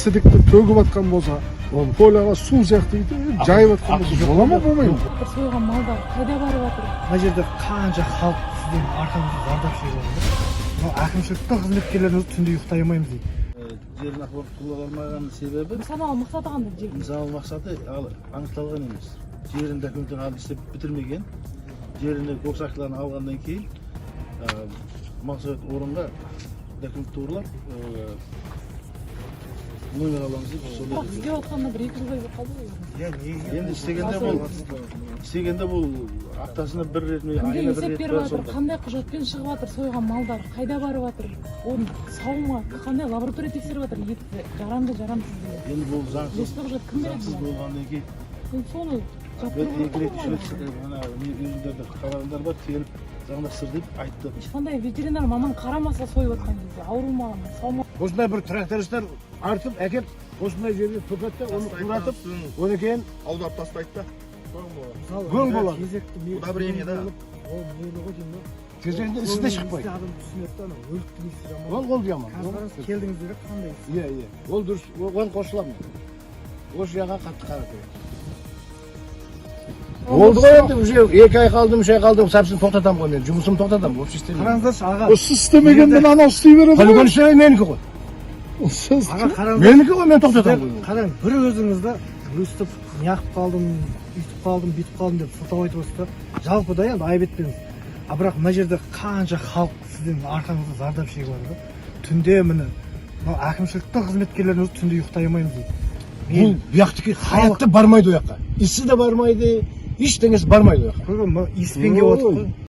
сідікті төгіп жатқан болса, ол поляға су сияқты өйтіп жайып жатқан болса, бола ма, болмай ма? Бір сойған малдар қайда барып жатыр? Мына жерде қанша халық сіздің арқаңызда зардап шегіп жатыр. Мынау әкімшіліктің қызметкерлерінің өзі түнде ұйықтай алмаймыз дейді. Жерін апарып құлап алмаған себебі Нысаналы мақсаты қандай жер? Нысаналы мақсаты ал анықталған емес. Жерін документтен алып, істеп бітірмеген. Жерini, госактыларын алғаннан кейін мақсат орынға документті ұрлап, номер аламыз деп солай. Бірақ іздеп жатқанына бір екі жылдай болып қалды ғой. Иә, неге? Енді істегенде бұл аптасына бір рет ме, Кімге айына бір есеп рет беріп па, жатыр? сондай. Қандай құжатпен шығып жатыр? Сойған малдар қайда барып жатыр? Оны сау ма? Қандай лаборатория тексеріп жатыр етті жарамды, жарамсыз деген? Енді бұл заңсыз Ресми құжат кім береді заңсыз бұны? болғаннан кейін Енді соны бір, жаптыру екі рет, керек үш қой. рет ана үйлерде қалағандар бар, келіп заңдастыр деп айтты. Ешқандай ветеринар маман қарамаса, сойып жатқан кезде ауру ма, сау ма? Осындай бір трактористтер артып әкеп, осындай жерге төгеді де, оны қуратып, одан кейін аударып тастайды да. Өң болады. Кезекті Удобрение, да. Ол мейлі ғой деймін да. Кезегінде ісі де шықпайды. Иісі адам түсінеді да, анау өліктің иісі жаман. Ол жаман. Қазір қараңыз, келдіңіздер, қандай иіс. Иә, ол дұрыс, оған қосыламын. Осы жаққа қатты қарау керек болды ғой. Енді уже 2 ай қалды, 3 ай қалды, совсем тоқтатамын ғой, мен жұмысымды тоқтатамын, вообще істемеймін. Қараңыздаршы, аға. Сіз істемегенмен анау істей береді Полигон ғой. істемей, менікі ғой. Сіз Аға, қараңыз. Менікі ғой, мен тоқтатамын ғой. Қараңыз, бір өзіңізді өстіп неғып қалдым, өйтіп қалдым, бүйтіп қалдым деп сылтау айтып отырсыз да. Жалпы да, енді айып етпеңіз, а бірақ мына жерде қанша халық сіздің арқаңызда зардап шегіп жатыр да. Түнде, міне, мынау әкімшіліктің қызметкерлерінің өзі түнде ұйықтай алмаймыз дейді. Бұл бұяқтікі хаятта бармайды, ол жаққа иісі де бармайды, ештеңесі бармайды ол жаққа. Көрген, мына иіспен келіп отырмық қой.